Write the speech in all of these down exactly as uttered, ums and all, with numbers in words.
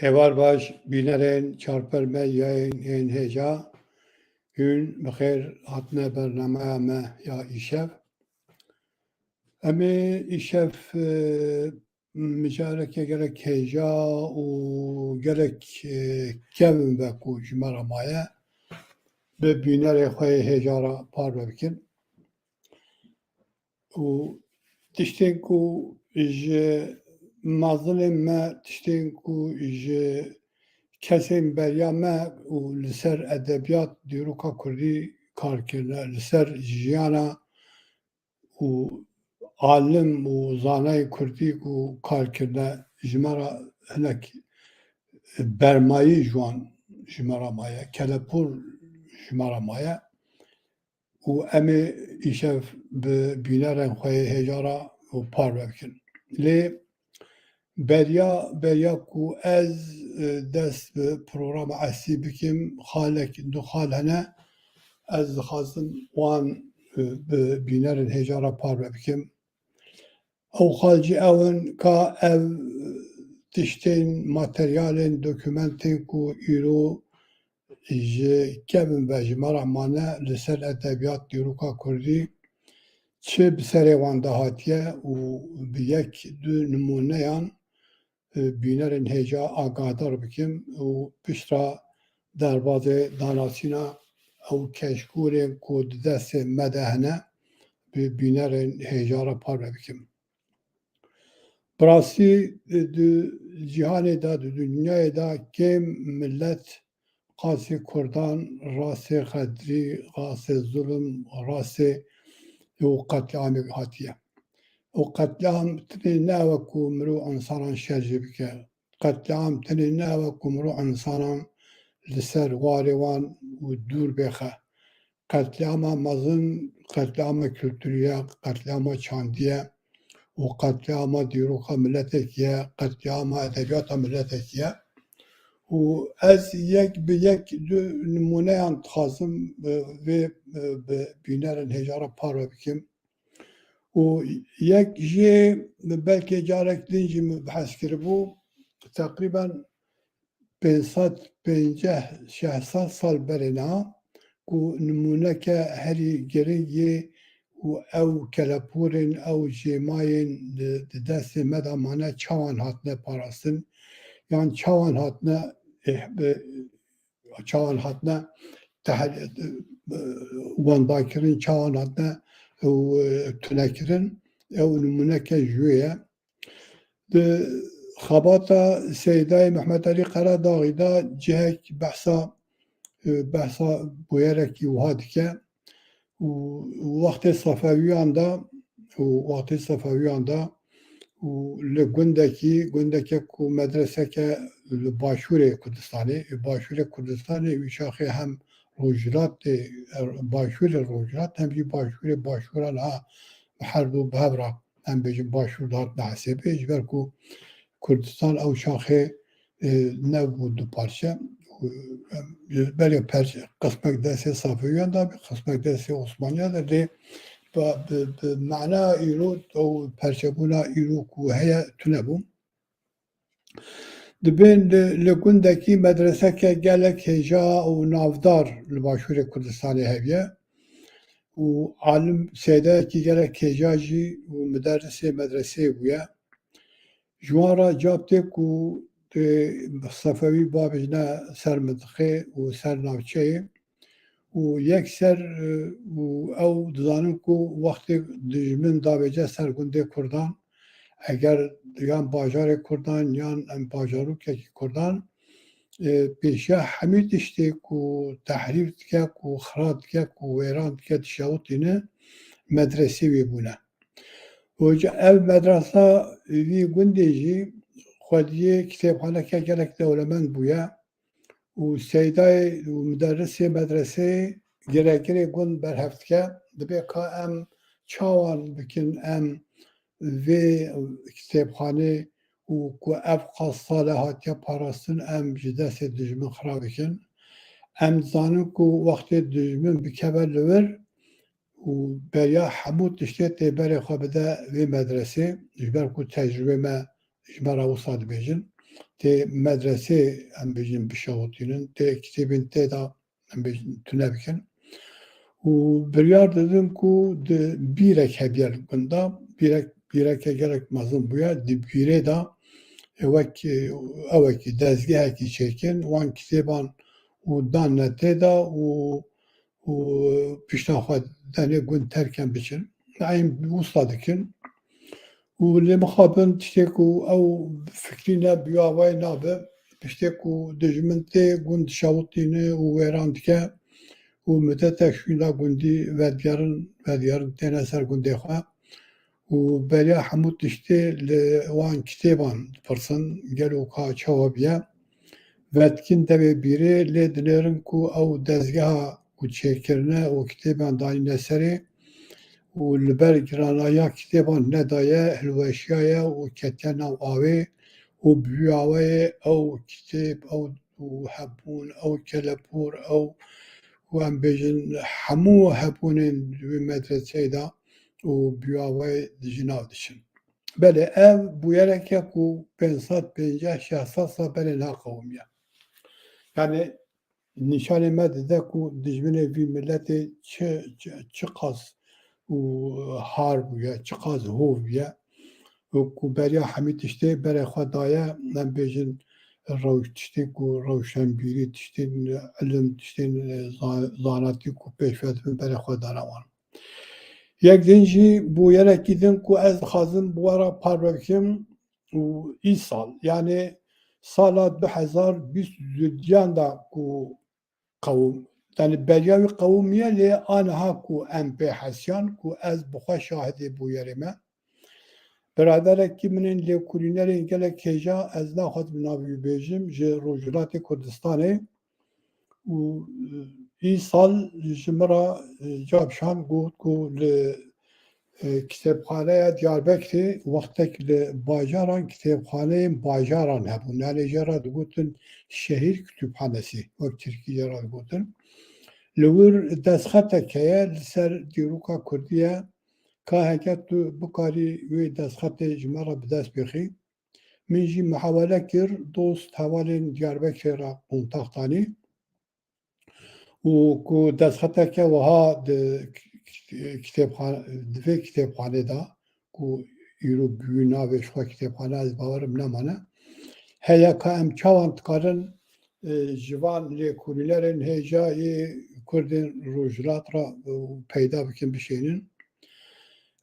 Êvar baş bînerên Çarper Medyayên ên hêja, hûn bi xêr hatine bernameya me ya îşev. Em ê îşev, e, mijareke gelek hêja û gelek, e, kevn be ku ji me re maye, bi bînerê xwe yê hêja re parve bikin. Û tiştên ku ji mezinên me, tiştên ku ji kesên beriya me û li ser edebiyat, dîroka kurdî kar kirine, li ser jiyana û alim û zanayê kurdî ku kar kirine, ji me re hinek bermayî ji wan ji me re maye, kelepûr ji me re maye. Û em ê îşev bi bînerên xwe yê hêja re û parve bikin. Lê beriya, beriya ku ez, e, dest bi programa eslî bikim, xalek, du xal hene, ez dixwazim wan, e, bi bînerên hêja re parve bikim. Ew xal jî ew in ka ev tiştên, materyalên, dokumentên ku îro ji kevn ve ji me re mane li ser edebiyat, dîroka kurdî çi bi serê wan de hatiye û bi yek du nimûneyan, e, bînerên hêja agahdar bikim û piştre derbazê danasîna ew keşkûrên ku di destê me de hene, bi bînerên hêja re parve bikim. Bi rastî, e, di cîhanê de, di dinyayê de kêm milet qasê kurdan, rastê xedrî, qasê zulm, rastê û qetlîamê hatiye. Û qetlîam tenê ne ew e ku mirov însanan şer jê bike. Qetlîam tenê ne ew e ku mirov însanan li ser warê wan û dûr bêxe. Qetlîama mezin, qetlîama kulturî ye, qetlîama çandî ye û qetlîama dîroka miletekî ye, qetlîama edebiyata miletekî ye. Û ez yek bi yek du nimûneyan dixwazim, e, vê, e, bi bînerên hêja re parve bikim. Û yek jê belkê carek din jî min behs kiribû, teqrîben pênc sed pênceh şeş sed sal berê niha ku nimûneke herî giring yê û ew kelepûrên, ew jêmayên di, di destê me de mane çawan hatine parastin, yan çawan hatine, eh, bi, çawan hatine tehr-, eh, wendakirin, çawan hatine û, eh, tunekirin, ew nimûneke ji wê ye. Di xebata Seydayê Mehmet Elî Qeradaxî de cihek behsa, e, behsa bûyerekî wiha dike û wextê Sefewiyan de û wextê Sefewiyan de û li gundekî, gundeke ku medreseke li başûrê Kurdistanê, başûrê Kurdistanê wî şaxê hem rojhilatê, başûrê rojhilat hem jî başûrê başûran ha her du bi hev re em bêjin başûr dihatine hesêbê, ji ber ku Kurdistan ew şaxê, e, nebû du parçe. Û, em, belê perç-, qismek destê Safewiyan de bî, qismek destê Osmaniyan de, lê bi, bi, bi mana îro ew perçebûna îro ku heye tune bû. Dibên li, li gundekî medreseke gelek hêja û navdar li başûrê Kurdistanê heviye û alim seydayekî gelek hêja jî û miderrisê medreseyê bûye. Ji wan re cab tê ku di Sefewî bavêjine ser mintiqê û ser navçeyê û yekser, e, û ew dizanin ku wextê dijmin davêje ser gundê Kurdan, eger yan bajarê Kurdan yan em bajarokekî Kurdan, e, pêşiya hemî tiştê ku tehrîf dike, ku xira dike, ku wêran dike, dişewitîne, medresê wê bûne. Û ca ev medresa vî gundê jî xwediyê kitêbxaneke gelek dewlemend bûye û seydayê û muderrisê medreseyê giregirê gund berhev dike. Dibê ka em çawan bikin, em vê kitêbxanê û ku ev qas sal e hatiye parastin, em ji destê dijmin xira bikin. Em dizanin ku wextê dijmin bikeve li wir, û beriya hemû tiştê tê berê xwe bide vê medresê, ji ber ku tecrûbê me ji me re wisa dibêjin. tê medresê, em bêjin, bişewitînin, tê kitêbên tê de, em bêjin, tune bikin. Û biryar didin ku di bîrek hebiye li gund de, bîrek, bîreke gelek mezin bûye, di bîrê de, e, wek, e, ewekî dezgehekî çêkin, wan kitêban û danne tê de û, û pişta xwe denê gund terken biçin. Eyn wisa dikin. Û lê mixabin tiştê ku ew fikrî ne bi wî awayî nabe, piştê ku dijmin tê gund dişewitîne û wêran dike û midetek şûna gundî vedigerin, vedigerin têne ser gundê xwe. Û beriya hemû tiştê li wan kitêban dipirsin, gelo ka çawa biye. Vetkîn devê bîrê lê dinêrin ku ew dezgeha ku çêkirine û kitêban danîne serê û li ber giranahiya kitêban nedaye, hilweşiyaye û ketiye nav avê û bi wî awayê ew kitêb, ew û hebûn, ew kelepûr, ew û em bêjin hemû hebûnên wî medreseyê de û bi wî awayê ji nav diçin. Belê, ev bûyerek e ku pênc sed pênceh şeş sed sal berê neqewimiye. Yani nîşanê me dide ku dijminê vî miletê çi, çi, çiqas û har bûye, çiqas hov bûye û ku beriya hemî tiştê berê xwe daye, em bêjin, rewş-, tiştê ku rewşenbîrî, tiştên ilim, tiştên, e, za-, zanatî ku pêşve dibin berê xwe dane wan. Yek din jî bûyerekî din ku ez dixwazim bi we re parve bikim û îsal, yani sala du hezar bîst û duyan de ku qewim, yani beriya wî qewimiye, lê aniha ku em pê hesiyan ku ez bi xwe şahidê bûyerê me. Biraderekî min ên lêkolînerên gelek hêja, ez naxwazim navê wî bêjim, ji Rojhilatê Kurdistanê û, e, îsal ji min re, e, cavşan got ku li, e, kitêbxaneya Diyarbekirê wextek li bajaran kitêbxaneyên bajaran hebûn. Yani jê re digotin şehir kütüphanesi, wek tirkî jê re digotin. Li wir destxetek heye, li ser dîroka kurdî ye. Ka heke tu bikarî wê destxetê ji me re bi dest bêxî. Min jî muhawele kir, dost hevalên Diyarbekirê re kontak danî. Û ku destxeteke wiha di kitêbxan-, di vê kitêbxanê de, ku îro bi wî navê ji xwe kitêbxane, ez bawerim nemane, heye, ka em çawan dikarin, e, ji van lêkolînerên hêja yê Kurdên Rojhilat re, e, peyda bikin, bişênin.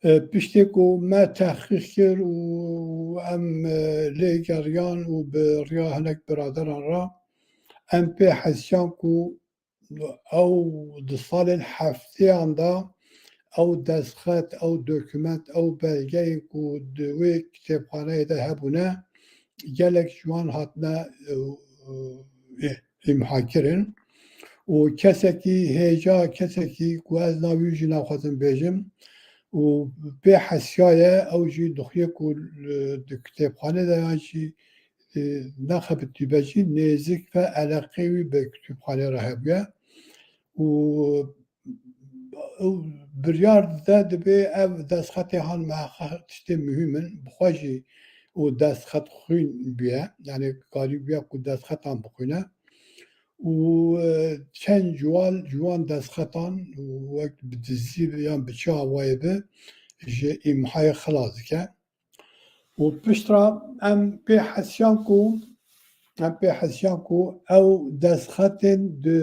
E, piştê ku me tehqîq kir û em, e, lê geriyan û bi riya hinek biraderan re, em pê hesiyan ku ew di salên heftêyan de ew destxet, ew dokument, ew belgeyên ku di wê kitêbxaneyê de hebûne, gelek ji wan hatine, e, e, îmha kirin. Û kesekî hêja, kesekî ku ez navê wî jî naxwazim bêjim û pê hesiyaye, ew jî dixuye ku, e, di kitêbxanê de yan jî, e, nexebitîbe jî, nêzik ve eleqê wî bi kitêbxanê re hebûye. Û ew biryar dide, dibê ev destxetê han miheqeq tiştê muhîm in, bi xwe jî û destxet xwîn bûye, yani karî bûye ku destxetan bixwîne. Û, e, çend ciwal, ciwan destxetan wek bi dizî bi yan bi çi awayê bi ji îmhayê xilas dike. Û piştre em pê hesiyan ku, em pê hesiyan ku ew destxetên di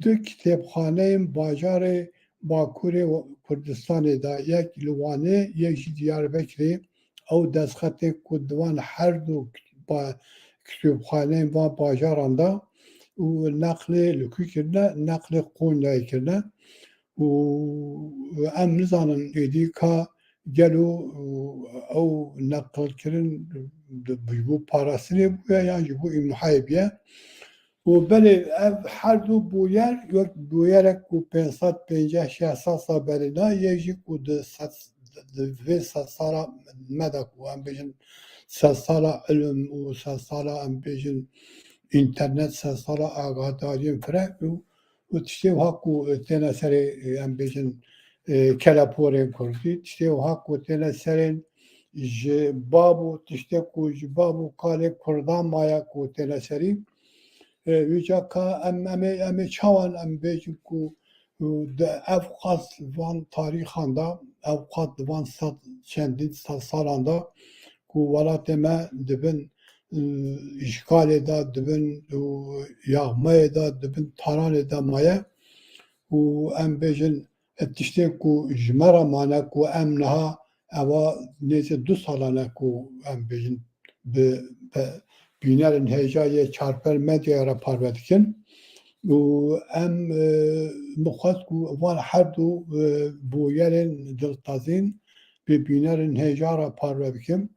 du kitêbxaneyên bajarê Bakurê Kurdistanê de, yek li Wanê, yek jî Diyarbekirê, ew destxetên ku di van her du ba-, kitêbxaneyên van bajaran de û neqlê li ku kirine, neqlê Qonyayê kirine. Û em nizanin êdî ka gelo ew neqilkirin ji bo parastinê bûye yan ji bo îmhayê bûye. Û belê ev her du bûyer, wek bûyerek ku pênc sed pênceh şeş sed sal berê ne, yek jî ku di sed, di vê sedsala me de ku em bêjin sedsala ilim û sedsala em bêjin înternet, sedsala agadariyên fireh û û tiştê wiha ku têne serê, e, em bêjin, e, keleporên kurdî, tiştê wiha ku têne serên, ji bab û tiştê ku ji bab û kalê Kurdan maye ku têne serî. E, vîca ka em, em ê, em ê çawan em bêjin ku, e, de ev qas van tarîxan de, ev qas di van sed çendîn sed salan de ku welatê me di bin, e, îşgalê de, di bin, e, yaxmeyê de, di bin talanê de maye û em bêjin, e, tiştên ku ji me re mane ku em niha eva nêzî du salan e ku em bêjin bi, bi bînerên hêja yê Çarper Medyaya re parve dikin. Û em, e, min xwest ku van her du, e, bûyerên diltazîn bi bînerên hêja re parve bikim.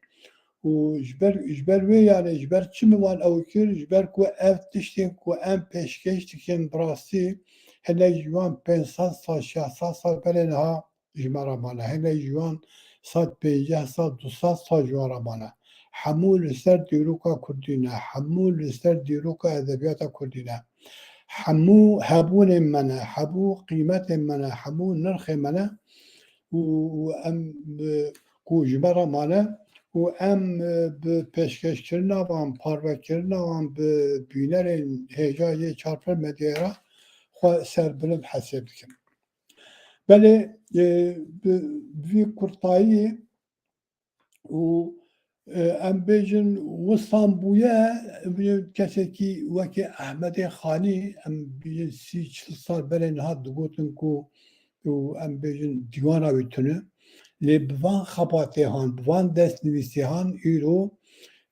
Û ji ber, ji ber wê, yani ji ber çi min wan ew kir? Ji ber ku ev tiştên ku em pêşkêş dikin, bi rastî hinek ji wan pênc sed sal, şeş sed sal berê niha ji me re mane. Hinek ji wan sed pênceh sal, du sed sal ji wan re mane. Hemû li ser dîroka kurdî ne, hemû li ser dîroka edebiyata kurdî ne. Hemû hebûnên me ne, hemû qîmetên me ne, hemû nirxên me ne. Û, û em, e, ku ji me re mane û em, e, bi pêşkêşkirina wan, parvekirina wan bi bînerên hêja yê Çarper Medyaya re xwe serbilind hesêb dikin. Belê, e, bi vî kurtayî û, e, em bêjin wisan bûye, em bêjin kesekî wekî Ehmedê Xanî, em bêjin sî çil sal berê niha digotin ku û em bêjin dîwana wî tune. Lê bi van xebatêhan, bi van destnivîsêhan îro,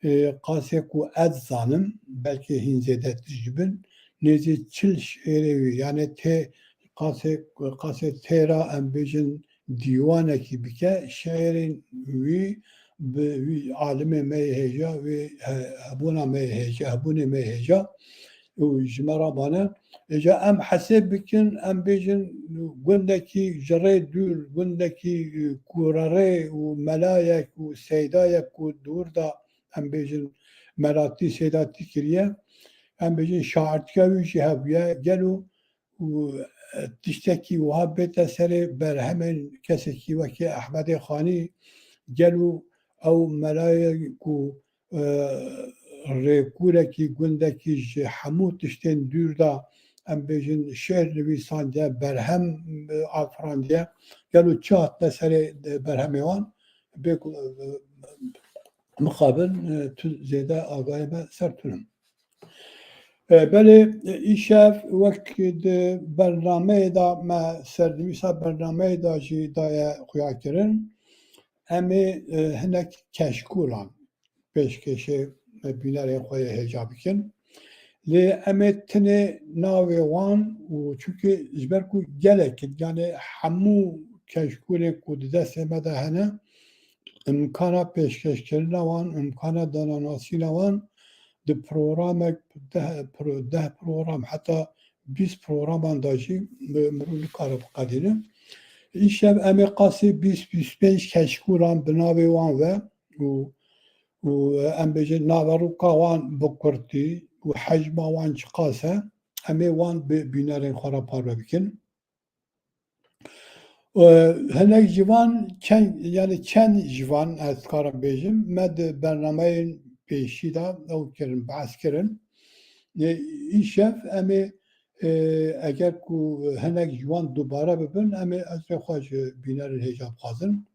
e, qasê ku ez zanim, belkî hîn zêdetir jî bin, nêzî çil şiêrê wî, yani tê qasê, qasê têra em bêjin dîwanekî bike, şiêrên wî bi wî alimê me yê hêja, wî he-, hebûna me yê hêja, hebûnê me yê hêja û ji me re mane. Îca em hesêb bikin, em bêjin gundekî ji rê dûr, gundekî, e, ku rerê û melayek û seydayek ku dûr de, em bêjin melatî seydatî kiriye, em bêjin şairtîya wî jî hebûye. Gelo û, e, tiştekî wiha bête serê berhemên kesekî wekî Ehmedê Xanî, gelo ew melayê ku, e, rêkûrekî gundekî ji hemû tiştên dûr de, em bêjin, şêr nivîsandiye, berhem, e, afirandiye, gelo çi hatine serê, e, berhemê wan? Bê ku, e, mixabin, e, tu zêde agahê me ser tunim. E, belê, e, îşev wek di bernameyê de me sernivîsa bernameyê de jî daye xuyakirin. Em ê, e, hinek keşkûlan pêşkêşê, e, bînerên xwe yê hêja bikin. Lê em ê tinê navê wan û çunke ji ber ku gelek in, yani hemû keşkûlên ku di destê me de hene, imkana pêşkêşkirina wan, imkana dananasîna wan di programek deh pro-, deh program heta bîst programan de jî mi-, mirov nikare biqedîne. Îşev em ê qasî bîst bîst pênc keşkûlan bi navê wan ve û, û em bêjin naveroka wan bi kurtî û hecma wan çiqas e, em ê wan bi bînerên xwe re parve bikin. E, hinek ji van çend, yani çend ji van ez dikarim bêjim, me di bernameyên pêşî de ew kirin, behs kirin. E, îşev em ê, e, eger ku hinek ji wan dubare bibin, em ê ez rê xwe ji bînerên hêja bixwazin.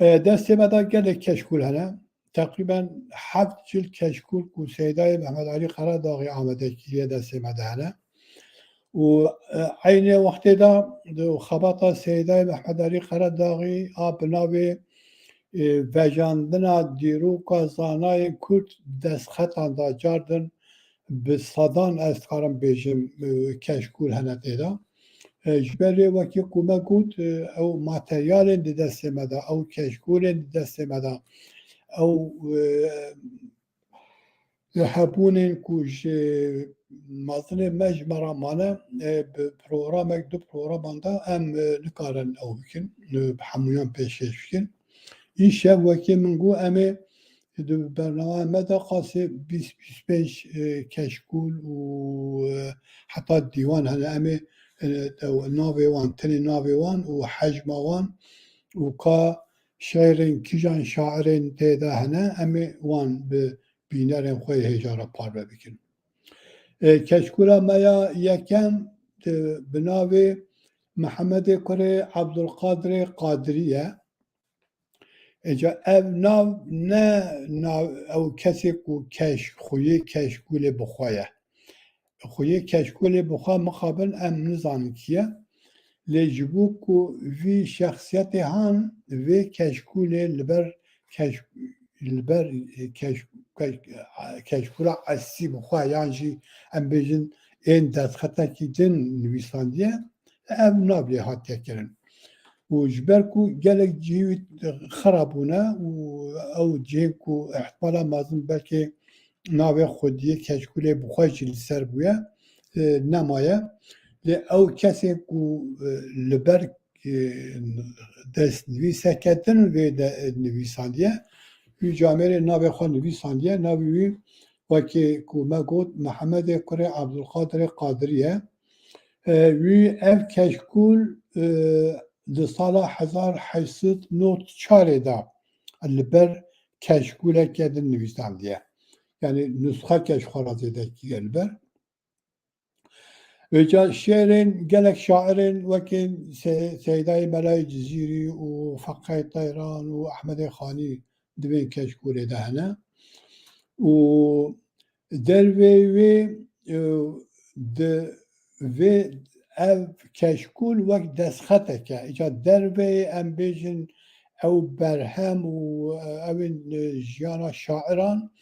E, destê me de gelek keşkûl hene. Teqrîben heft cil keşkûl ku Seydayê Mehmed Alî Qeredaxî amade kiriye destê me de hene. Û, e, eynê wextê de, di xebata Seydayê Mehmed Alî Qeredaxî a bi navê, e, Vejandina Dîroka Zanayên Kurd destxetan de cardin bi sedan ez dikarim bêjim, e, keşkûl hene tê de. E, ji ber rê wekî ku me got, e, ew materyalên di destê me de, ew keşkûlên di destê me de, ew, e, hebûnên ku ji mezinên me ji me re mane, e, bi programek, du programan de em, e, nikarin ew bikin, e, hemûyan pêşkêş bikin. Îşev wekî min got, em ê di bernama me de qasê bîst bîst pênc, e, keşkûl û, e, heta dîwan hene. Em ê, e, ew navê wan, tenê navê wan û hecma wan û ka, şe'rên kîjan şairên tê de hene, em ê wan bi bînerên xwe yê hêja re parve bikin. E, keşkûla me ya yekem, e, bi navê Mihemedê kurê Ebdulqadirê Qadirî ye. Êca ev nav ne nav, ew kesê ku keşk, xweyê keşkûlê bi xwe ye. Xweyê keşkûlê bi xwe mixabin em nizanin kî ye. Lê ji bo ku vî şexsiyetê han vê keşkûlê li ber keşk-, li ber, e, keşk-, keşk-, keşkûla eslî bi xwe yan jî em bêjin ên destxetekî din nivîsandiye, ev nav lê hatiye kirin. Û ji ber ku gelek cihê wî xera bûne û ew cihên ku ihtimala mezin belkê navê xwediyê keşkûlê bi xwe jî li ser bûye, e, nemaye. Lê ew kesên ku, e, li ber, e, destnivîseke din vê de, e, nivîsandiye, wî camêrê navê xwe nivîsandiye, navê wî wekî ku me got Mihemedê kurê Ebdulqadirê Qadirî ye. E, wî ev keşkûl, e, di sala hezar heşt sed nod çarê de li ber keşkûleke din nivîsandiye. Yanî nusxeke ji xwe re zêde kiriye li ber. Vêca şêrên gelek şairên wekî Se-, Seydayê Melayê Cizîrî û Feqey Teyran û Ehmedê Xanî di vê keşkûlê de hene. Û derveyî wê, e, di vê ev keşkûl wek destxetek e. Îca derveyê em bêjin ew berhem û, e, ew ên, e, jiyana şairan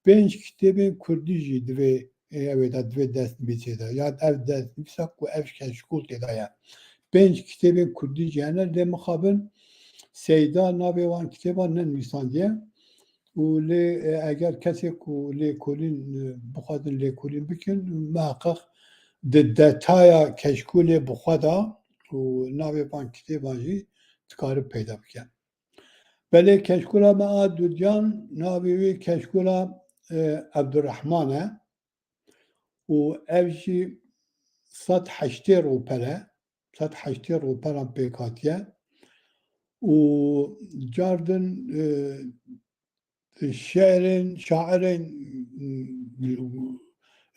pênc kitêbên kurdî jî divê, e, ew ê de divê destnivîsê de. Ya ev destnivîsa ku ev keşkûl tê de ye. Pênc kitêbên kurdî jî hene, lê mixabin Seyda navê wan kitêban nenivîsandiye. Û lê, e, eger kesê ku lêkolîn, e, bixwazin lêkolîn bikin, miheqeq di detaya keşkûlê bi xwe de û navê van kitêban jî dikare peyda bike. Belê keşkûla me a dudiyan, navê wê keşkûla, e, Ebdurrehman e û ev jî sed heştê rûpel e, sed heştê rûpelan pêk hatiye û cardin, e, şe'rên, şairên,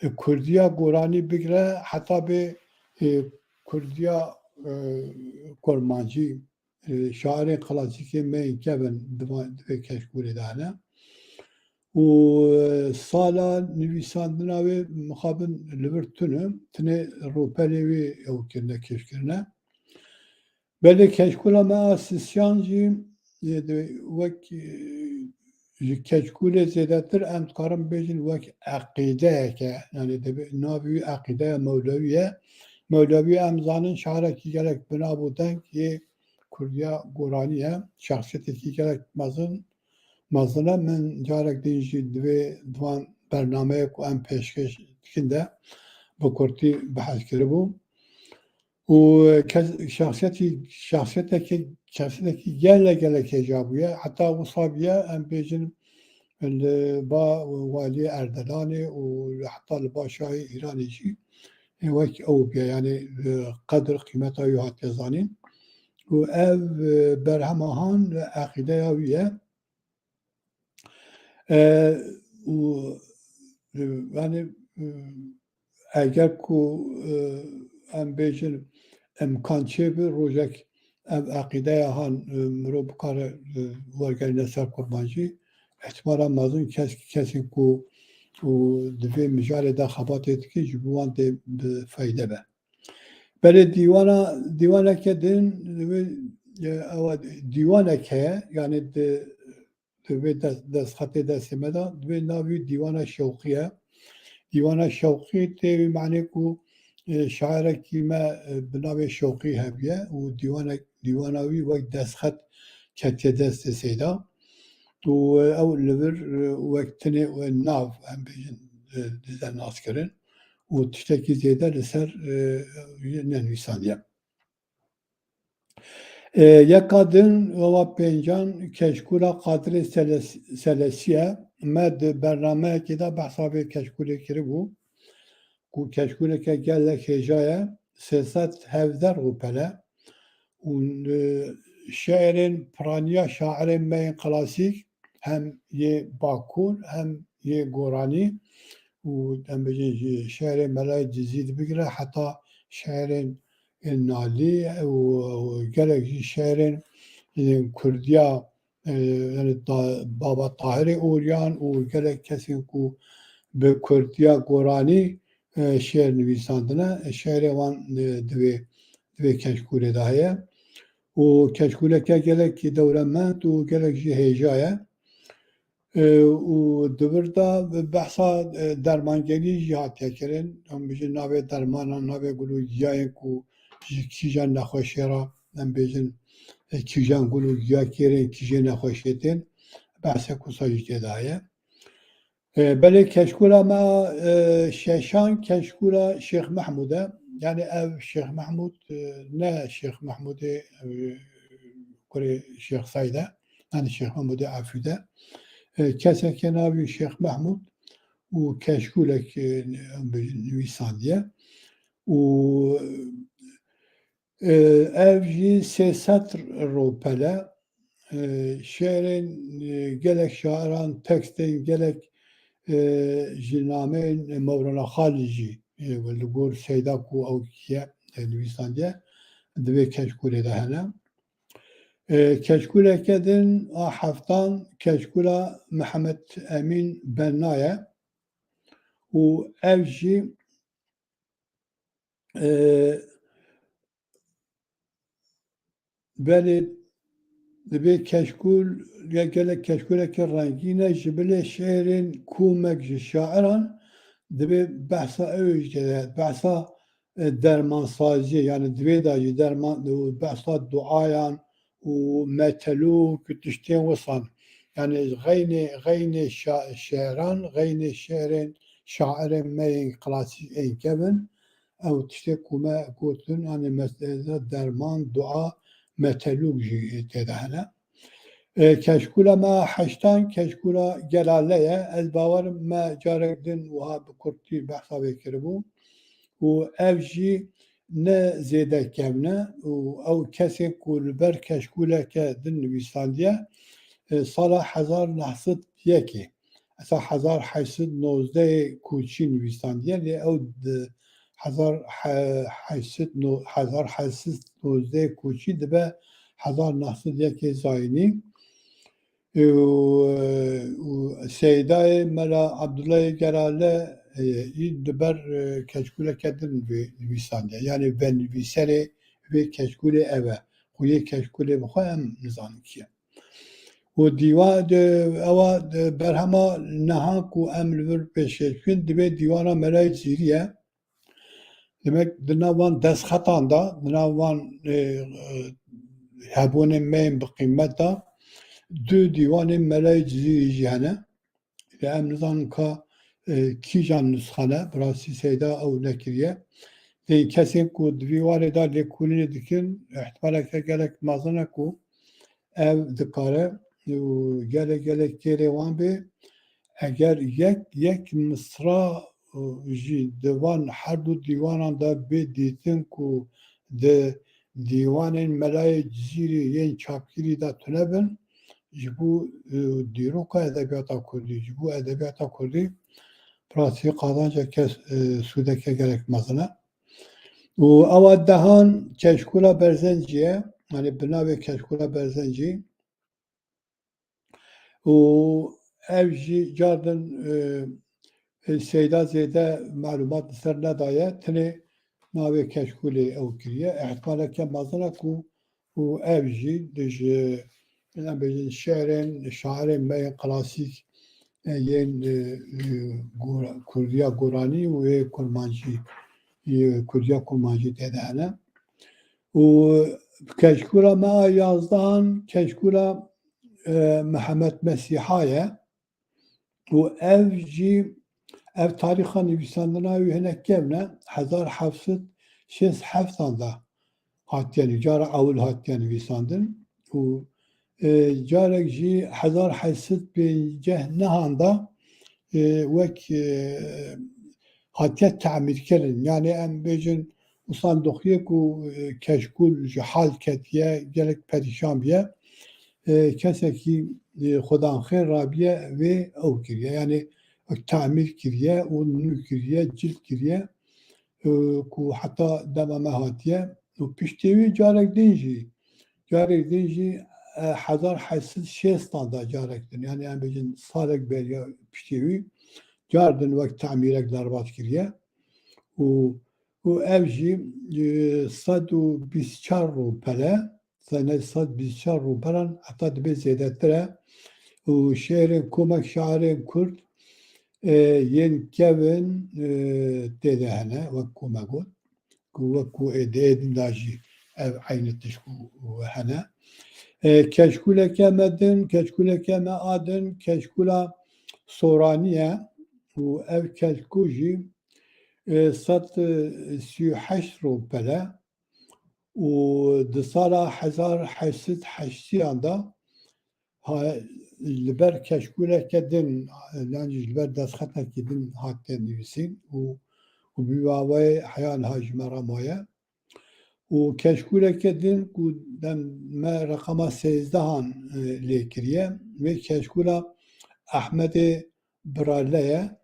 e, kurdiya goranî bigire heta bê, e, kurdiya, e, kurmancî, e, şairên klasîkê me yên kevin di va-, di vê keşkûlê de hene. Û, e, sala nivîsandina wê mixabin li vir tune, tinê rûpelê wê ew kirine, kêş kirine. Belê keşkûla me a sisyan jî, e, di, wek, e, ji keşkûlê zêdetir em dikarin bêjin wek eqîdeyeke, yanî divê navê wî eqîdeya Mewlewî ye. Mewlewî em zanin şarekî gelek binav û deng yê Kurdiya goranî ye. Şexsiyetekî gelek mezin, mezin e. Min carek din jî divê di van bernameyê ku em pêşkêş dikin de bi kurtî behs kiribû. Û kes-, şexsiyetî, şexsiyetekî, şexsiyetekî gelek, gelek hêja bûye. Heta wisa bûye, em bêjin, li ba waliyê Erdelanê û heta li ba şahê Îranê jî, e, wek ew bûye. Yanî, e, qedir qîmeta wî hatiye zanîn. Û ev, e, berhema han eqîdeya wî ye. E, û, e, yanî, e, eger ku, e, em bêjin imkan çêbi, rojek ev eqîdeya han, e, mirov bikare, e, wergerîne ser kurmancî, îhtimala mezin kes, kesên ku û di vê mijarê de xebatê dike ji bo wan tê bi feyde be. Belê dîwana, dîwaneke din, e, ew dîwanek heye, yanî di Di vê des-, destxetê destê me de, divê navê wî Dîwana Şewqî ye. Dîwana Şewqî tê wî manê ku, e, şairekî me, e, bi navê Şewqî hebûye û dîwanek-, dîwana wî wek destxet ketiye destê Seyda. Û, e, ew li vir, e, wek tinê, e, nav, em bêjin, e, dize naskirin û tiştekî zêde li ser, e, nenivîsandiye. E, yeka din, ewa pêncan, keşkûla Qadirê Seles-, Selesî ye. Me di bernameyekê de behsa vê keşkûlê kiribû, ku keşkûleke gelek hêja ye, sê sed hevdeh rûpel e. Û, e, şe'rên piraniya şairên me yên klasîk, hem yê Bakur hem yê Goranî û em bêjin ji şe'rê Melayê Cizî dibigire heta şe'rên Nalî û, û gelek jî şe'rên, e, Kurdiya, e, yani Ta-, Baba Tahirê Oryan û gelek kesên ku bi Kurdiya Goranî, e, şe'r nivîsandine, e, şe'rê wan, e, di vê, di vê keşkûlê de heye. Û keşkûleke gelekî dewlemend û gelek jî hêja ye. E, û di vir de behsa, e, dermangeriyê jî hatiye kirin. Em bijin navê dermanan, navê gul û giyayên ku ji kîjan nexweşê re, em bêjin, e, kîjan gul û giya kêrên kîjê nexweşê tên, behsek wisa jî tê de heye. E, belê keşkûla me, e, şeşan keşkûla Şêx Mehmûd e. Yani ev Şêx Mehmûd, e, ne Şêx Mehmûdê, e, kurê Şêx Seyd e. Yani Şêx Mehmûdê Efûd e. E, keseke navî Şêx Mehmûd û keşkûlek, e, nivîsandiye. Û, e, ev jî sê sed rûpel e. E, şe'rên, e, gelek şairan, tekstên gelek, e, ji nameyên Mewlana Xalî jî, e, li gor Seyda ku ew kiye, e, nivîsandiye, di vê keşkûlê de hene. E, keşkûleke din a heftan keşkûla Mihemed Emîn Benna ye û ev jî, e, belê divê keşkûl, ya gelek keşkûleke rengîn e, ji bilê şe'rên komek ji şairan divê behsa ew jî de, behsa, e, dermansaziyê, yani divê de jî derman, behsa duayan û metelûk û tiştên wisan. Yani xeynê, xeynê şa-, şe'ran, xeynê şe'rên şairên me yên klasîk ên kevin, ew tiştê ku me gotin, yani mesela derman, dua, metelûk jî tê de hene. E, keşkûla me heştan keşkûla Gelale ye. Ez bawerim me carek din wiha bi kurtî behsa vê kiribû. Û ev jî ne zêde kevn e û ew kesên ku li ber keşkûleke din nivîsandiye, e, sala hezar neh sed yekê, heta hezar heşt sed nozdehê koçî nivîsandiye, lê ew di hezar heşt sed no-, hezar heşt sed nozdehê koçî dibe hezar neh sed yekê zayînî. Û, û Seydayê Mela Abdullahê Gelale, e, î di ber, e, keşkûleke din vê nivîsandiye. Yani venivîserê vê keşkûlê ev e. Xweyê keşkûlê bi xwe em nizanin kî ye. Û dîwa-, de-, ewa, de-, berhema niha ku em li vir pêşkêş bikin, divê dîwana Melayê Cizîrî ye. Demek di nav van destxetan de, di nav van, e, e, hebûnên me yên bi qîmet de du dîwanên Melayê Cizîrî jî hene. Lê em nizanin ka, e, kîjan nusxe ne, bi rastî Seyda ew nekiriye. Lê kesên ku di vî warê de lêkolînê dikin, ihtimaleke gelek mezin e ku ev dikare û gelek gelek kêrê wan bê. Eger yek, yek misra, û, jî di van her du dîwanan de bê dîtin ku di dîwanên Melayê Cizîrî yên çapkirî de tune bin, ji bo, û, dîroka edebiyata kurdî, ji bo edebiyata kurdî, bi rastî qazanca kes, û, sûdeke gelek mezin e. Û ewa dehan keşkûla Berzencî ye, yani bi navê keşkûla Berzencî. Û ev jî cardin, e, e, Seyda zêde malûmat li ser nedaye, tenê navê keşkûlê ew kiriye. Ihtimaleke mezin e ku û ev jî di ji, em bêjin, şe'rên, şairên me yên klasîk, e, yên, e, e, gora-, Kurdiya Goranî û yê Kurmancî, yê Kurdiya Kurmancî tê de hene. Û keşkûla me a yazdehan keşkûla, e, Mihemed Mesîha ye. Û ev jî, ev tarîxa nivîsandina wî hinek kevn e, hezar heft sed şêst heftan de hatiye nivî-, cara ewil hatiye nivîsandin û, e, carek jî hezar heşt sed pênceh nehan de, e, wek, e, hatiye temîrkirin. Yani em bêjin, Wisa doxiyê ku, e, keşkûl ji hal ketiye, gelek perîşan biye. E, kesekî, e, xwedanxêr rabiye, wê ew kiriye. Yanî wek tamîr kiriye û nû kiriye, cild kiriye, e, ku heta dema me hatiye. Û piştê wî carek din jî, carek din jî, e, hezar heşt sed şêstan de carek din, yanî em bêjin salek beriya piştê wî, car din wek tamîrek derbat kiriye. Û, û ev jî, e, sed û bîst çar rûpel e, sene sed bîst çar rûpelan heta dibe zêdetir e. Û şêrên komek şairên Kurd, e, yên kevin, e, tê de hene, wek ku me got, ku wek ku ê di êdîn de jî ev eynî tişt ku hene. E, keşkûleke me din, keşkûleke me a din, keşkûla Soranî ye û ev keşkûl jî, e, sed sî û heşt rûpel e. Û di sala hezar heşt sed heştiyan de ha, li ber keşkûleke din, yan jî li ber destxetekî din hatiye nivîsîn û, û bi vî awayê heya niha ji me re maye. Û keşkûleke din ku dem me reqama sêzdehan, e, lê kiriye, wê keşkûla Ehmedê Birale ye.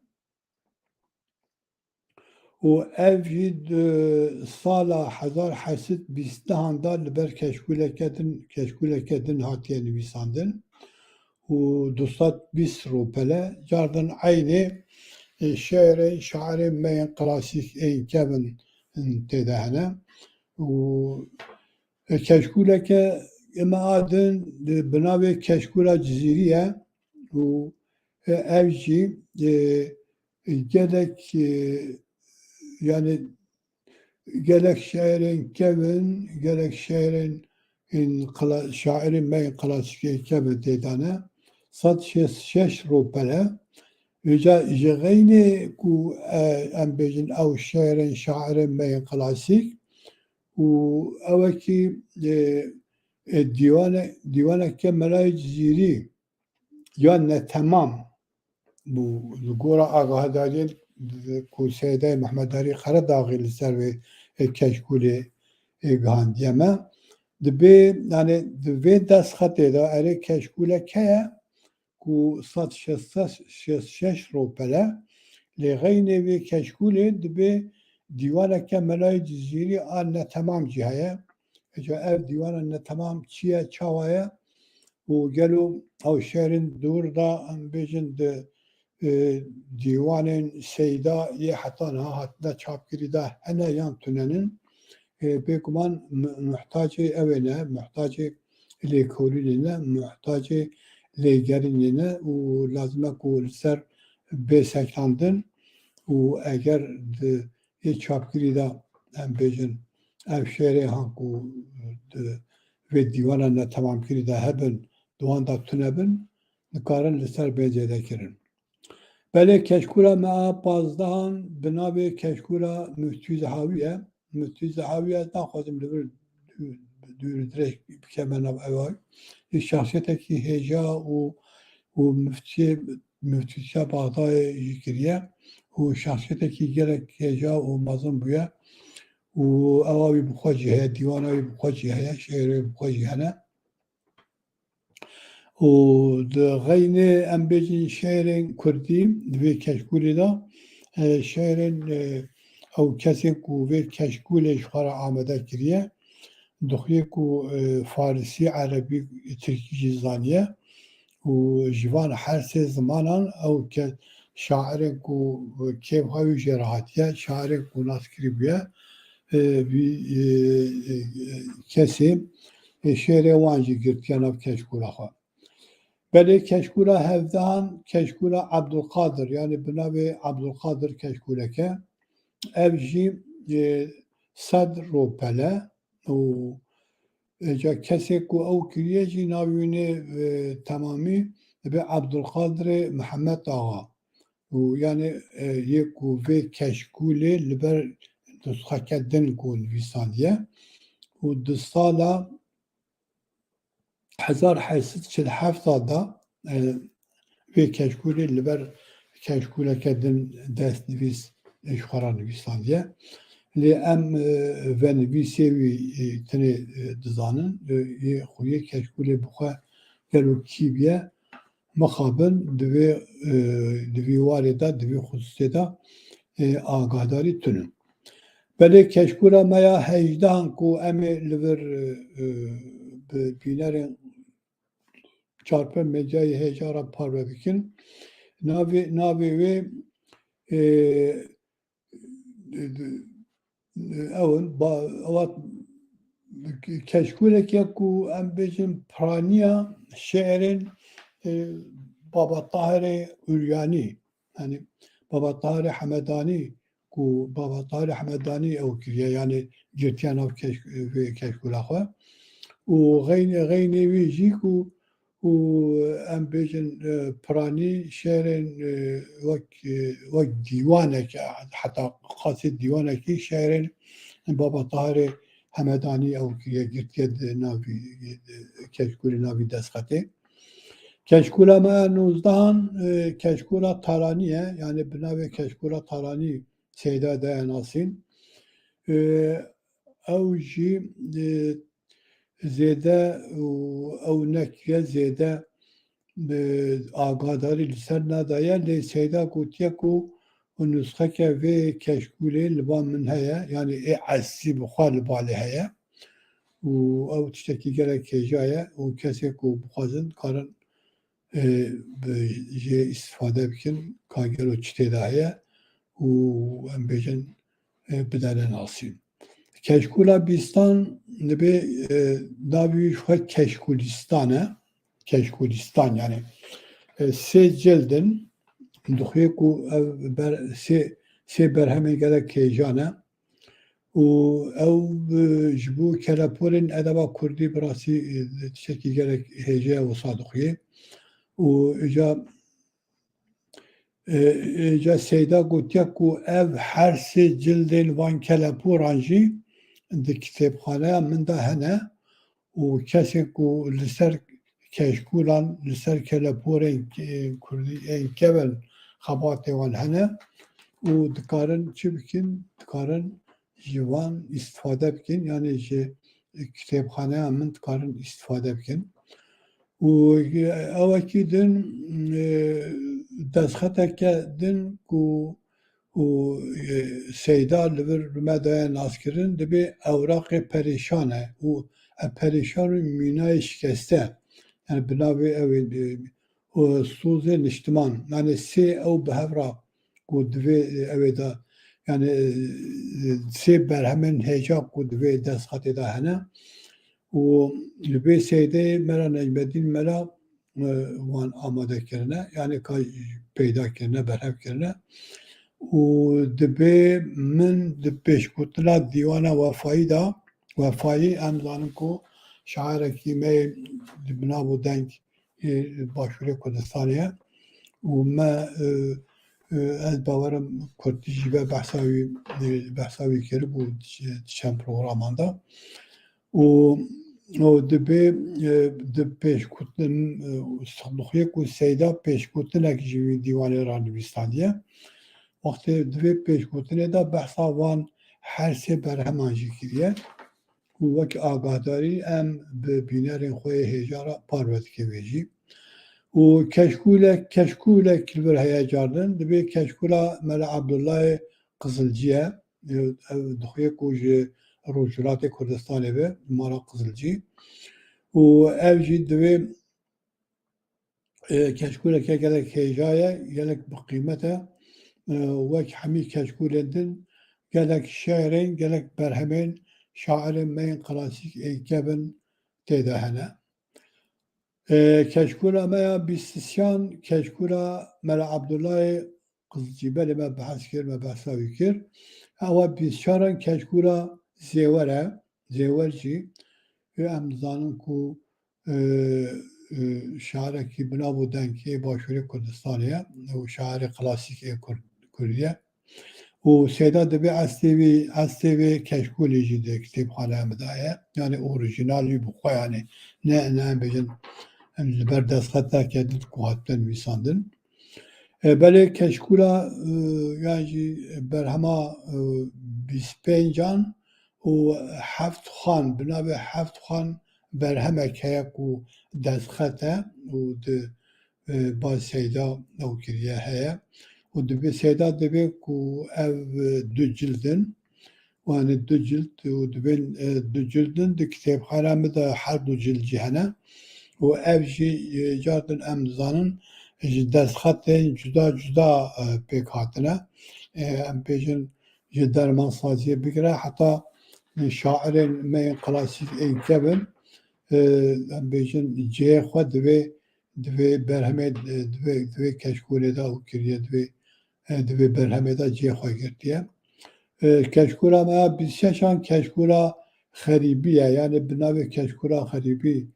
Û ev jî di sala hezar heşt sed bîst dehan de li ber keşkûleke din, keşkûleke din hatiye nivîsandin. Û du sed bîst rûpel e, cardin eynê, e, şêrên şairên me yên klasîk ên kevin tê de hene. Û, e, keşkûleke me a din, e, bi navê Keşkûla Cizîrî ye. Û, e, ev jî, e, gelek, e, yanî gelek şairên kevin, gelek şairên ên kla-, şairên me yên klasîkê kevin tê de ne. Sed şêst şeş rûpel e. Vêca ji xeynê ku, e, em bêjin ew şairên, şairên me yên klasîk û ewekî, e, e, dîwane-, dîwaneke Melayê Cizîrî ya netemam bû. Li gora agahedariyên ku Seydayê Mehmed Arî Qeredaxî li ser wê, e, keşkûlê, e, gihandiye me. Dibê, yanî di vê destxetê de erê keşkûlek heye ku sed şêst şeş rûpel e. Lê xeynê vê keşkûlê dibê dîwaneke Melayê Cizîrî a netemam jî heye. Eca ev dîwana netemam çi ye, çawa ye? Û gelo ew şêrên dûr de, em bêjin, di, e, dîwanên Seyda yê heta niha hatine çapkirî de hene yan tune nin? E, bêguman mu-, muhtacê ew ê ne, muhtacê lêkolînê ne, muhtacê lêgerînê ne û lazim e ku li ser bê sekinandin û eger di ê çapkirî de, em bêjin, ev şêrê han ku di vê dîwana netemamkirî de hebin, di wan de tune bin, dikarin li ser bên zêdekirin. Belê keşkûla me a pazdehan bi navê Keşkûla Muftî Zehawî ye. Muftî Zehawî ez naxwazim li vir dû-, dûr û dirêj bikeme nav ewa. Lê şexsiyetekî hêja û, û muftiyê, muftîtiya Bexdayê jî kiriye û şexsiyetekî gelek hêja û mezin bûye û ewa wî bi xwe jî heye, dîwana wî bi xwe jî heye, şêrê wî bi xwe jî hene. Û di xeynê, em bêjin, şêrên kurdî di vê keşkûlê de, e, şêrên, e, ew kesên ku vê keşkûlê ji xwe re amade kiriye, dixuye ku, e, farisî, erebî, tirkî jî zaniye û ji van her sê zimanan ew ke-, şairên ku kêfa wî jê re hatiye, şairên ku nas kirî bûye, e, vî, e, e, kesê, e, şêrê wan jî girtiye nav keşkûla xwe. Belê keşkûla hevdehan, keşkûla Ebdulqadir, yanî bi navê Ebdulqadir keşkûleke, ev jî, e, sed rûpel e û, e, ca kesê ku ew kiriye jî navê wî nê, e, temamî dibe Ebdulqadirê Mihemed Axa. Û yanî, e, yê ku vê keşkûlê li ber nusxeke din ku nivîsandiye û di sala hezar heşt sed çil heft de, e, vê keşkûlê li ber keşkûleke din destnivîs ji xwe re nivîsandiye. Lê em, e, venivîsê wî, e, tenê, e, dizanin, e, yê xweyê keşkûlê bi xwe gelo kî biye, mixabin di vê, e, di vî warê de, di vî xusûsê de, e, agahdarî tune. Belê keşkûla me ya hejdehan ku em ê li vir, e, e, bi bînerên çarpênc medyayê hêja re parve bikin. Navê, navê wê, e, ew in, ba-, ewa keşkûlek ye ku em bêjin piraniya şi'rên, e, Baba Tahirê Uryanî, yanî Baba Tahirê Hemedanî, ku Baba Tahirê Hemedanî ew kiriye, yanî girtiye nav keş-, vê keşkûla xwe. Û xeyn-, xeynê wî jî ku û em bêjin, e, piranî şi'rên, e, wek, e, wek dîwanek, heta qasê dîwanekî şi'rên Baba Tahirê Hemedanî ew kiriye, girtiye di navî, e, keşkûlê navî destxetê. Keşkûla me ya nozdehan, e, keşkûla Taranî ye, yanî bi navê keşkûla Taranî Seyda daye nasîn. E, ew jî, e, zêde û ew nekiriye zêde, e, agahdarî li ser nedaye, lê Seyda gotiye ku nusxeke vê keşkûlê li ba min heye, yanî ê eslî bi xwe li balê heye û ew tiştekî gelek hêja ye û kesê ku bixwazin dikarin, e, bi, jê îstîfade bikin, ka gelo çi tê de heye û em bêjin, e, bidene nasîn. Keşkûla bîstan dibê, e, navê wî ji xwe Keşkûlîstan e. Keşkûlîstan, yanî, e, sê cild in, dixuye ku ev ber-, sê, sê berhemên gelek hêja ne. Û ew, e, ji bo keleporên edeba kurdî bi rastî, e, tiştekî gelek hêja ye wisa dixuye. Û îca, e, îca Seyda gotiye ku ev her sê cildên van keleporan jî di kitêbxaneya min de hene û kesên ku li ser keşkûlan, li ser keleporên, e, kurdî ên kevin xebatê wan hene û dikarin çi bikin? Dikarin ji van îstîfade bikin, yanî ji kitêbxaneya min dikarin îstîfade bikin. Û ewekî din, e, destxeteke din ku û, e, Seyda li vir bi me daye naskirin, dibê ewraqê perêşan e û ev perêşan û mînayê şikeste, yani bi navê ew ê, e, û sozê niştiman, yani sê ew bi hev re ku divê, e, ew ê de, yani, e, sê berhemên hêja ku divê destxetê de hene û li vê Seydê Mela Necmeddîn Mela, e, wan amade kirine, yani ka peyda kirine, berhev kirine. Û dibê min di pêşgotina Dîwana Wefayî de, Wefayî em zanin ku şairekî me yê li binav û deng ê Başûrê Kurdistanê ye. Û me, e, e, ez bawerim Kurtî jî ve behsa wî, e, behsa wî kiribû di çend programan de. Û, û dibê, e, di pêşgotin, e, dixuye ku Seyda pêşgotinek ji wî dîwanê re nivîsandiye. Wextê di vê pêşgotinê de behsa van her sê berheman jî kiriye. Û wek agahdarî em bi bînerên xwe yê hêja re parve dike vê jî. Û keşkûlek, keşkûlek li vir heye cardin, dibê keşkûla Mela Abdullahê Qizilcî ye. Ew, ew dixuye ku ji Rojhilatê Kurdistanê be, mala Qizilcî. Û ev jî divê, e, keşkûleke gelek hêja ye, gelek bi qîmet e. E, wek hemî keşkûlên din, gelek şi'rên, gelek berhemên şairên me yên klasîk ên kevin tê de hene. E, keşkûla me ya bîst û sêyan, keşkûla Mela Abdullahê Qizilcî, belê me behs kir, me behsa wî kir. Ewa bîst û çaran keşkûla Zêwer e. Zêwer jî, e, em dizanin ku, e, e, şarekî bi nav û dengê Başûrê Kurdistanê ye û şairê klasîk ê Kurd-, Kurdî ye. Û Seyda dibê eslê wî, eslê wê keşkûlê jî di kitêbxaneya min de ye. Yani orîjinal wî bi xwe, yani ne, ne em bêjin, em ji ber destxeteke din ku hatine nivîsandin. E, belê Keşkûla, e, yan jî berhema, e, bîst pêncan û Heft Xan, bi navê Heft Xan berhemek heye ku destxet e û di, e, ba Seyda ew kiriye heye û dibê Seyda dibê ku ev, e, du cild in. Û hene du cild û dibên, e, du cild in. Di kitêbxana min de her du cild jî hene. Û ev jî, e, cardin em dizanin ji destxetên cuda cuda, e, pêk hatine. E, em bêjin ji dermansaziyê bigire heta, e, şairên me yên klasîk ên kevin, e, em bêjin cihê xwe divê, divê berhemê, e, divê, divê keşkûlê de û kiriye divê, e, divê berhemê de cihê xwe girtiye. E, keşkûla me ya bîst şeşan keşkûla xerîbî ye, yanî bi navê keşkûla xerîbî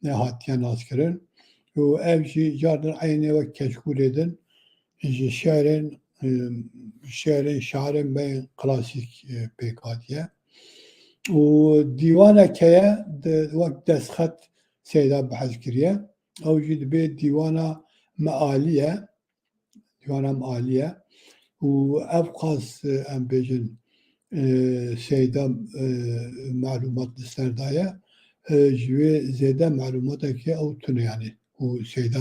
ne hatiye naskirin. Û ev jî cardin eynê wek keşkûlê din ji şerên, e, şerên şarên me yên klasîk, e, pêk hatiye. Û dîwanek heye, di, wek destxet Seyda behs kiriye. Ew jî dibê dîwana mealî ye. Dîwana mealî ye. Û ev qas, e, em bêjin, e, Seyda, e, malûmat li ser daye. E, ji wê zêde malûmatekê ew tune, yanî ku Seyda,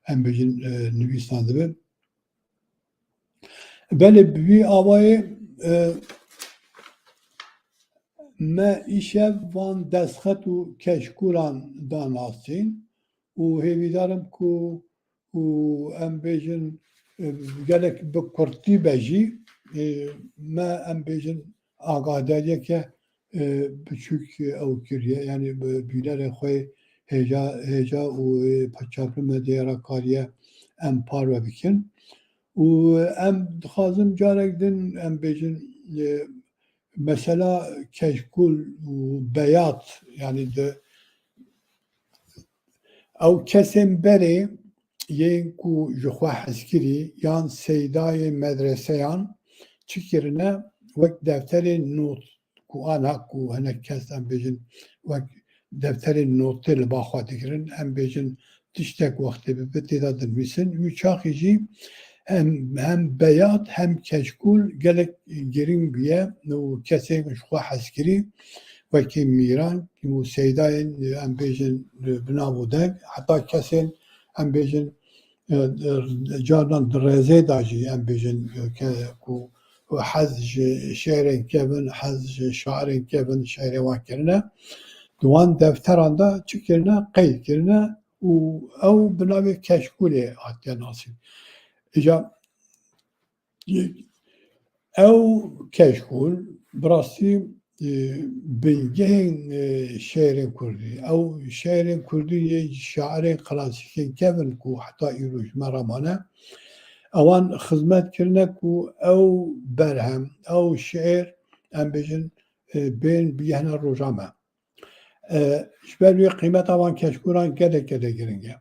em bêjin, e, nivîsandibe. Belê bi vî awayê, e, me îşev van destxet û keşkûlan da nasîn û hêvîdar im ku û em bêjin, e, gelek bi kurtî be jî, e, me em bêjin agadariyeke, e, biçûk ew kiriye. Yanî bi bînerên xwe hêja, hêja û, e, çarpê medyaya re kariye em parve bikin. Û em dixwazin carek din em bêjin, e, mesela keşkûl û beyat, yanî di ew kesên berê yên ku ji xwe hezkirî yan seydayê medreseyan çi kirine, wek defterên not ku ana ku hinek kes em bêjin wek defterên notê li ba xwe digirin, em bêjin tiştek wextê bibe tê de dinivîsin. Wî çaxî jî hem, hem beyat hem keşkûl gelek girîng bûye û kesên ji xwe hezkirî wekî mîran û seydayên, em bêjin, bi nav û deng, heta kesên, em bêjin, e, e, carnan di rêzê de jî, em bêjin, e, ke, ku hez ji şêrên kevin, hez ji şairên kevin, şêrê wan kirine. Di wan defteran de çi kirine? Qeyd kirine û ew bi navê keşkûlê hatiye nasîn. Îca ew keşkûl bi rastî, e, bingehên, e, şêrên kurdî. Ew şêrên kurdî yê şairên klasîkên kevin ku heta îro ji me re mane. Ewan xizmet kirine ku ew berhem, ew şiir, em bêjin, e, bên bigihne roja me. E, ji ber wê qîmeta van keşkûran gelek gelek giring e.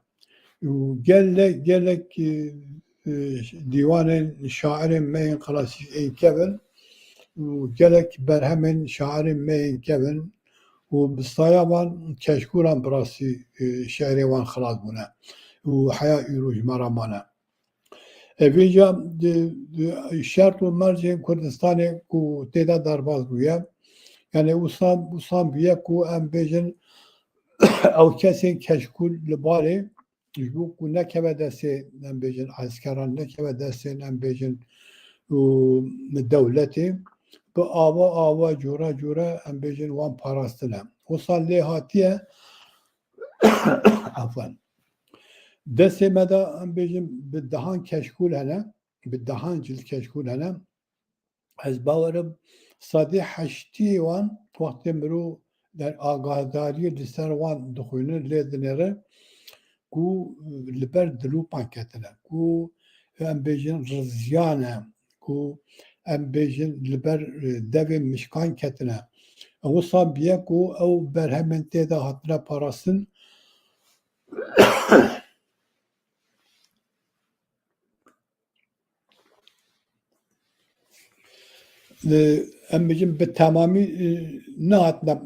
Û gelek gelek, e, e, dîwanên şairên me yên klasîk ên kevin û gelek berhemên şairên me yên kevin û bi saya van keşkûran bi rastî, e, şiirê wan xilas bûne û heya îro ji me re mane. E, vêca di, di şert û mercên Kurdistanê ku tê de derbas bûye, yanî wisa, wisa bûye ku em bêjin ew kesên keşkûl li balê ji bo ku nekeve destê, em bêjin, eskeran, nekeve destên, em bêjin, û dewletê, bi awa awa, cora cora, em bêjin, wan parastine. Wisa lê hatiye, afwan. Destê me de, em bêjin, bi dehan keşkûl hene, bi dehan cil keşkûl hene. Ez bawerim sedê heştî wan wextê mirov der agadariyê li ser wan dixwînin, lê dinêre ku li ber dilûpan ketine, ku em bêjin riziyan e, ku em bêjin li ber, e, devên mişkan ketine. Wisa bûye ku ew berhemên tê de hatine parastin, e, em bêjin bi temamî, e, nehatine, e,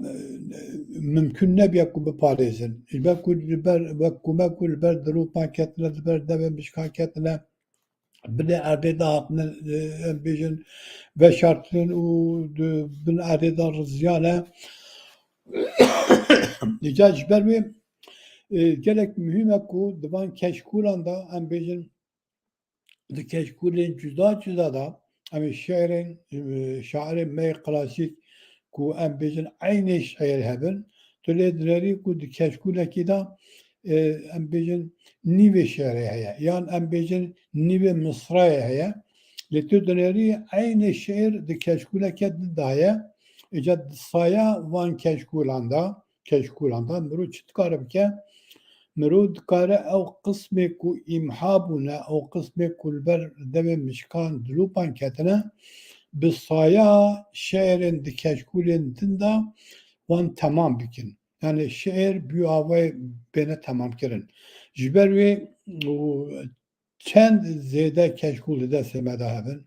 mimkun nebûye ku biparêzin. Ji ber ku li ber, wek ku me ku li ber dilûpan ketine, li ber devên mişkan ketine, binê erdê de hatine, e, em bêjin, veşartin û di bin erdê de riziyane. Îca ji ber wê, e, gelek muhîm e ku di van keşkûlan de, em bêjin, di keşkûlên cuda cuda de, em ê şiirên, e, şairên me yê klasîk ku em bêjin eynê şiir hebin, tu lê dinerî ku di keşkûlekî de, e, em bêjin nîvê şiirê heye, yan em bêjin nîvê misrayê heye. Lê tu dinerî eynê şiir di keşkûleke din de heye. Îca di saya van keşkûlan de, keşkûlan de mirov çi dikare bike? Mirov dikare ew qismê ku îmha bûne, ew qismê ku li ber devê mişkan dilûpan ketine, bi saya şiirên di keşkûlên din de wan temam bikin. Yani şiir bi wî avayê bêne temamkirin. Ji ber wê û çend zêde keşkûl di destê me de hebin,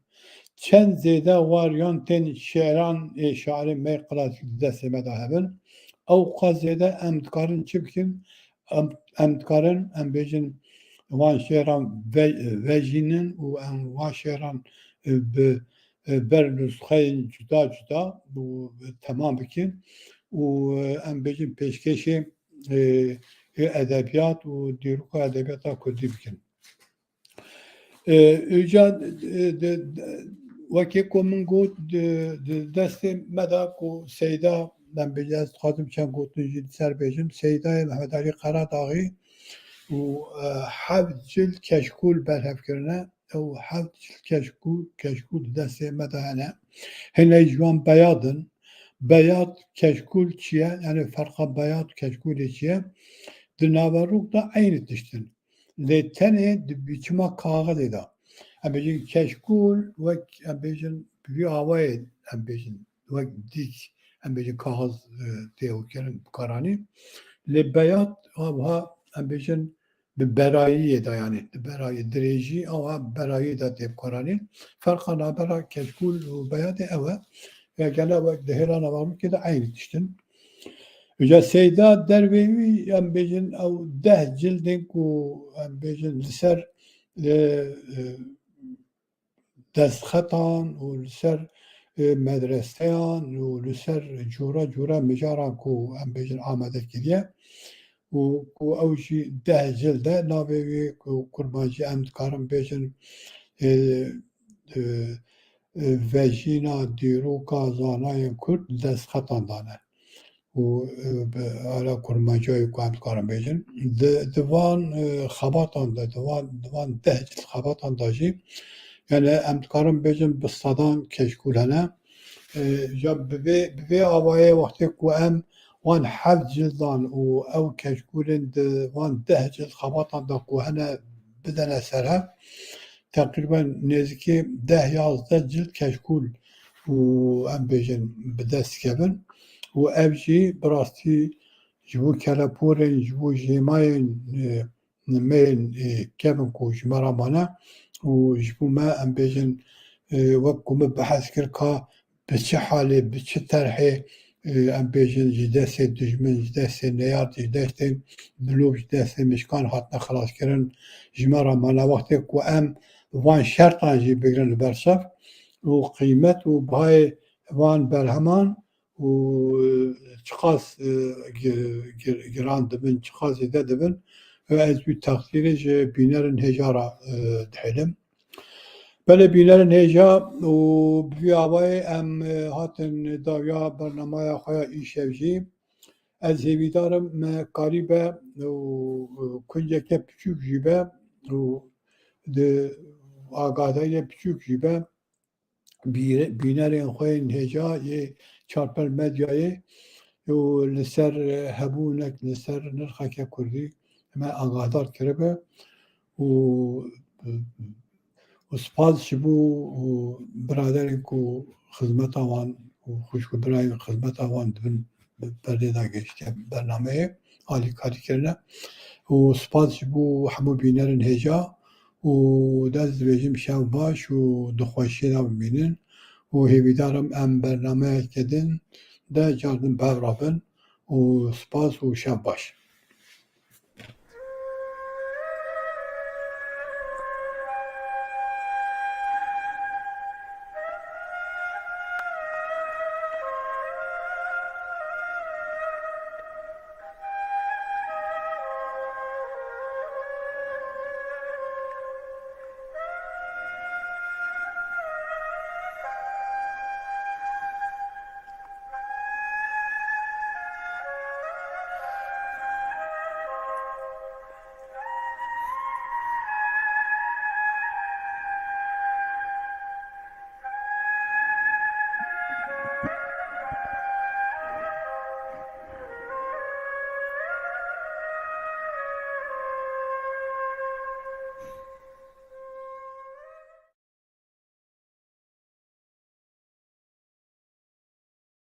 çend zêde waryantên şiiran ê şairên me yê klasîk di destê me de hebin, ewqas zêde em dikarin çi bikin? Em, em dikarin, em bêjin, van şiiran ve-, vejînin û em van şiiran, e, bi, e, ber nusxeyên cuda cuda û temam bikin û, e, em bêjin pêşkêşê, e, ê edebiyat û dîroka edebiyata kurdî bikin. E, îca, e, de, de, wekî ku min got, di, di destê me de ku Seyda, em bêjin, ez dixwazim çend gotin jî li ser bêjim. Seydayê Mehmet Alî Qeradaxî û, e, heft cild keşkûl berhev kirine. Ew heft cild keşkûl, keşkûl di destê me de hene. Hinekî ji wan beyad in. Beyad, keşkûl çi ye? Yani ferqa beyad û keşkûlê çi ye? Di naverok de eynî tişt in. Lê tenê di biçima kaxizê de. Em bêjin keşkûl wek, em bêjin, bi vî awayê, em bêjin, wek dîk, em bêjin kaxiz, e, tê ew kirin bikaranî. Lê beyad, ha, em bêjin, bi berayiyê de, yani di berayî dirêjî, ew ha berayî de tê bikaranî. Ferqa navbera keşkûl û beyadê ew e. Ya gele wek di hêla naverokê de eynî tişt in. Îca Seyda dervê wî, em bêjin, ew deh cildên ku, em bêjin, li ser, e, e, destxetan û li ser, e, medreseyan û li ser cûre cûre mijaran ku, em bêjin, amade kiriye û ku ew jî deh cild e, navê wî ku kurmancî em dikarin bêjin, e, e, e, vejîna dîroka zanayên kurd li destxetan de ne. Û, e, bi ala kurmanciyayê ku em dikarin bêjin. Di, di van, e, xebatan de, di van, di van deh cild xebatan de jî, yani em dikarin bêjin bi sedan keşkûl hene. E, ya bi vê, bi vê awayê wextê ku em wan heft cildan û ew keşkûlên di van deh cild xebatan de ku hene bidene ser hev, teqrîben nêzîkî deh yazdeh cild keşkûl û em bêjin bi dest dikevin û ev jî bi rastî ji bo keleporên, ji bo jêmayên, e, me yên, e, kevin ku ji me re mane û ji bo me, em bêjin, e, wek ku min behs kir ka bi çi halê, bi çi terhê, e, em bêjin, ji destê dijmin, ji destê neyar, ji destên dilov, ji destê mişkan hatine xelaskirin, ji me re mane. Wextê ku em van şertan jî bigrin li ber çav û qîmet û bihayê van berheman û, e, çiqas, e, gi-, gi-, giran dibin, çiqas zêde dibin, e, ez wî texsîrê ji bînerên hêja re, e, dihêlim. Belê bînerên hêja û bi vî awayê em, e, hatin dawiya bernameya xwe ya îşev jî. Ez hêvîdar im me karîbe û, e, kunceke piçûk jî be û di agahdariyê piçûk jî be bîre-, bînerên xwe yên hêja yê Çarpel Medyayê û li ser, e, hebûnek, li ser nirxeke kurdî me agahdar kiribe û, e, û spas ji bo û biraderên ku xizmeta wan û xwişk û birayên xizmeta wan di bin perdê de gihiştiye bernameyê, alîkarî kirine. Û spas ji bo hemû bînerên hêja û dest dibêjim şev baş û di xweşiyê de bimînin û hêvîdar im em bernameyeke din de car din bi hev re bin û spas û şev baş.